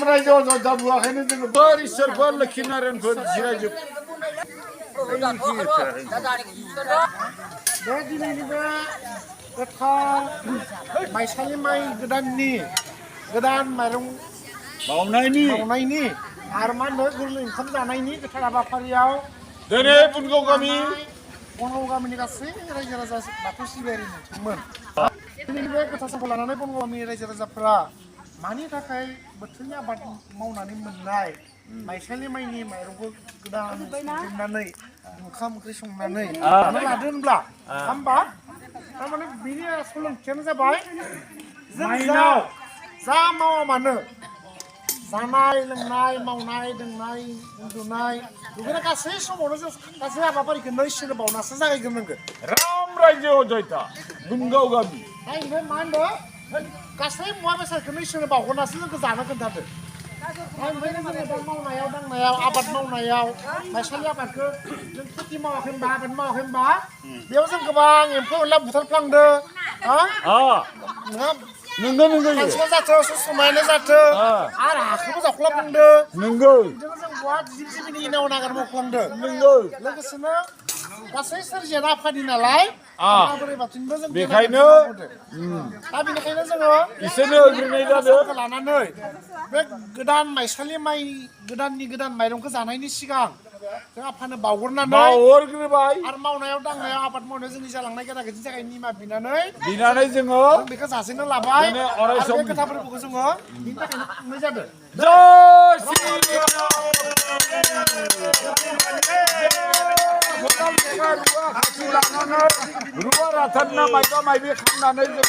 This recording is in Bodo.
रायजोआव जाबुआखैनो जोङो बोर इसोर बोर लोखि नारायणफोर जिरायजोब बे दिनैनि बे गोथार माइसालि माइ गोदाननि गोदान माइरं बावनायनि आरो मा होनो गोरलै ओंखाम जानायनि गोथार हाबाफारियाव दिनै बनगाव गामिनि गासै रायजो राजा बाथौ सिबियारि नोंथांमोन दिनैनि बे गोथार सानखौ लानानै बनगाव गामिनि रायजो राजाफोरा मानि थाखाय बोथोरनि आबाद मावनानै मोननाय माइसालि माइनि माइरंखौ गोदान संनानै ओंखाम ओंख्रि संनानै जानो लादो होनब्ला होमबा थारमाने बिनि आसल ओंथियानो जाबाय जों जा मावा मानो जानाय लोंनाय मावनाय दांनाय उन्दुनाय बेफोरो गासै समावनो जों गासै हाबाफारिखौ इसोरनो बावनासो जागायग्रोनांगोन राम रायजो अजयता बनगाव गामि ओमफ्राय मा होनदों गासै मुवा बेसादखौनो इसोरनो बावगोनासो जोंखौ जानो खोन्थादो ओमफ्राय जोङो दा मावनायाव दांनायाव आबाद मावनायाव माइसालि आबादखौ जों खेथि मावाखै होनबा आबाद मावाखै होनबा बेयाव जों गोबां एम्फौ एनला बुथारफ्लांदो नोंगौ खानस्रिया जाथो समायानो जाथो आरो हाखौबो जाख्लाबलांदो नोंगौ बिदिनो जों बहा जिब जिबिनि इनाव नागार मावफ्लांदो नोंगौ लोगोसेनो गासै सोरजिया आफादि नालाय बोराइ बाथौनिबो जों बेखायनो दा बेनिखायनो जोङो इसोरनो होग्रोनाय जादों लानानै बे गोदान माइसालि माइ गोदान माइरंखौ जानायनि सिगां जों आफानो बावग्रोनानै आरो मावनायाव दांनायाव आबाद मावनायाव जोंनि जालांनाय गेदा गेदिनि थाखाय निमा बिनानै जोङो बेखौ जाजेननो लाबाय आरो बे खोथा फोरबोखौ जोङो बिनि थाखायनो खुंनाय जादों रुवा राथारना माइबा माइबि खालामनानै